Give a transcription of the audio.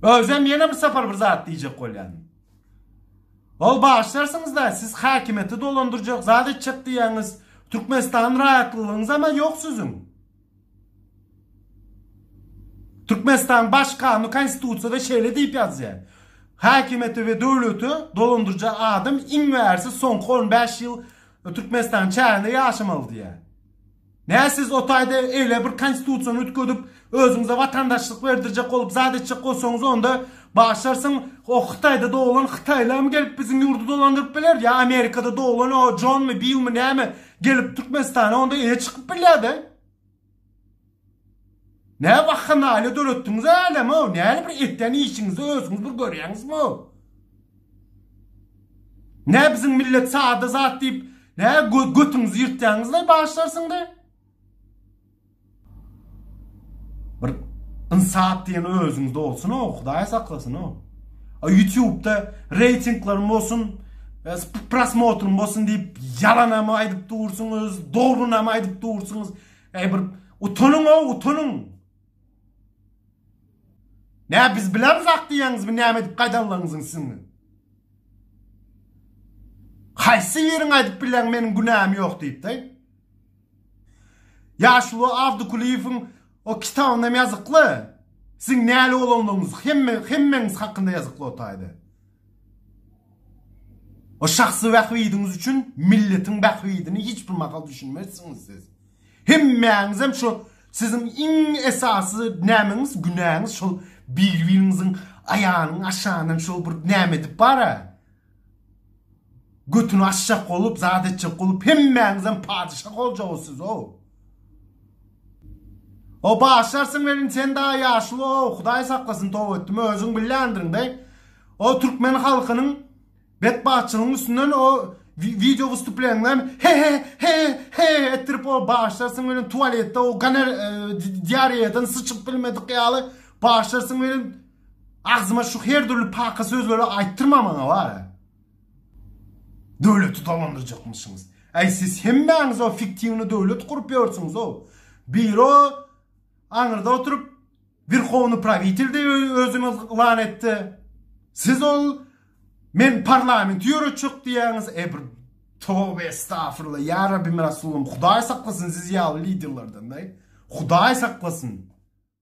Özem ýene bir sapar bir zat diýjek bolýan. Ol bagyşlarsyňyz-da, siz häkimiýeti dolandyrjak, zat etjek diýýäňiz. Türkmenistanyň raýatlylygyňyzam-a ýok siziň. Türkmenistanyň baş kanuny konstitusiýada şeýle diýip ýazýar. Häkimiýeti we döwleti dolandyrjak adam iň bärsi soňky 15 ýyl Türkmenistanyň çäginde ýaşamaly diýýär. Nä siz o taýda eýle bir konstitusiýany üýtgedip özüňize watandaşlyk berdirjek bolup zat etjek bolsaňyz onda başlarsyň o Hytaýda doglan hytaýlamy gelip biziň ýurdy dolandyryp biler ýa Amerikada doglan o Jonmy Billmy näme gelip Türkmenistana onda eýe çykyp bilýärde. Nä wakhanaliýa döretdiňiz äleme o näle bir etýän işiňizi özüňiz bir görýäňizmi o. Nä biziň millet sada zat diýip nä götüňizi ýyrtýaňyzlaý bagyşlarsyňda. Bir ynsap diýen özüňizde bolsun o, Hudaý saklasyn o. A YouTube'da reýtinglerim bolsun, e, prosmotrym bolsun diýip ýalanam aýdyp dursuňyz, dogrunam aýdyp dursuňyz. Eý bir utanyň-ow, utanyň. Nä biz bilemzak diýýäňizmi näme edip gaýdanlygyňyzyň siziň? Haýsy biriň aýdyp bilýäň meniň günäm ýok diýip-de? Ýaşuly Abdykulyýewiň o kitabynda hem ýazykly. Siziň näle bolanlygyňyz hemme hemmeňiz hakynda ýazykly o taýda. O şahsy bähbidiňiz üçin milletiň bähbidini hiç bir mahal düşünmezsiňiz siz. Hemmäňizem şo siziň iň esasy nämeňiz günäňiz şol bir-biriňiziň aýagynyň aşagyndan şol bir näme edip bara. Götüni açjak bolup, zat etjek bolup hemmäňizem padyşah boljagyz siz o. O başlarsyň welin sen daha ýaşuly o Hudaý saklasyn toba etdim özüň bilýändirin-de. O türkmen halkynyň betbagtçylygyň üstünden o wideo wystuplenýäňden he he he he etdirip o başlarsyň welin tualetde o ganer e, diareýadan syçyp bilmedik ýaly başlarsyň welin agzyma şu her dürli paka sözleri aýtdyrma maňa bar. Döwleti dolandyrjakmyşyňyz. Äý siz hemmäňiz o fiktiwny döwlet gurup ýörsüňiz o. Biri o aňyrda oturyp Werhowny prawitel diýip özüni yglan etdi. Siz ol men parlamenti ýöretjek diýýäňiz. E bir tobe estagfurullah ýa Rabbim Rasulym Hudaý saklasyn siz ýaly liderlerden daý. Hudaý saklasyn.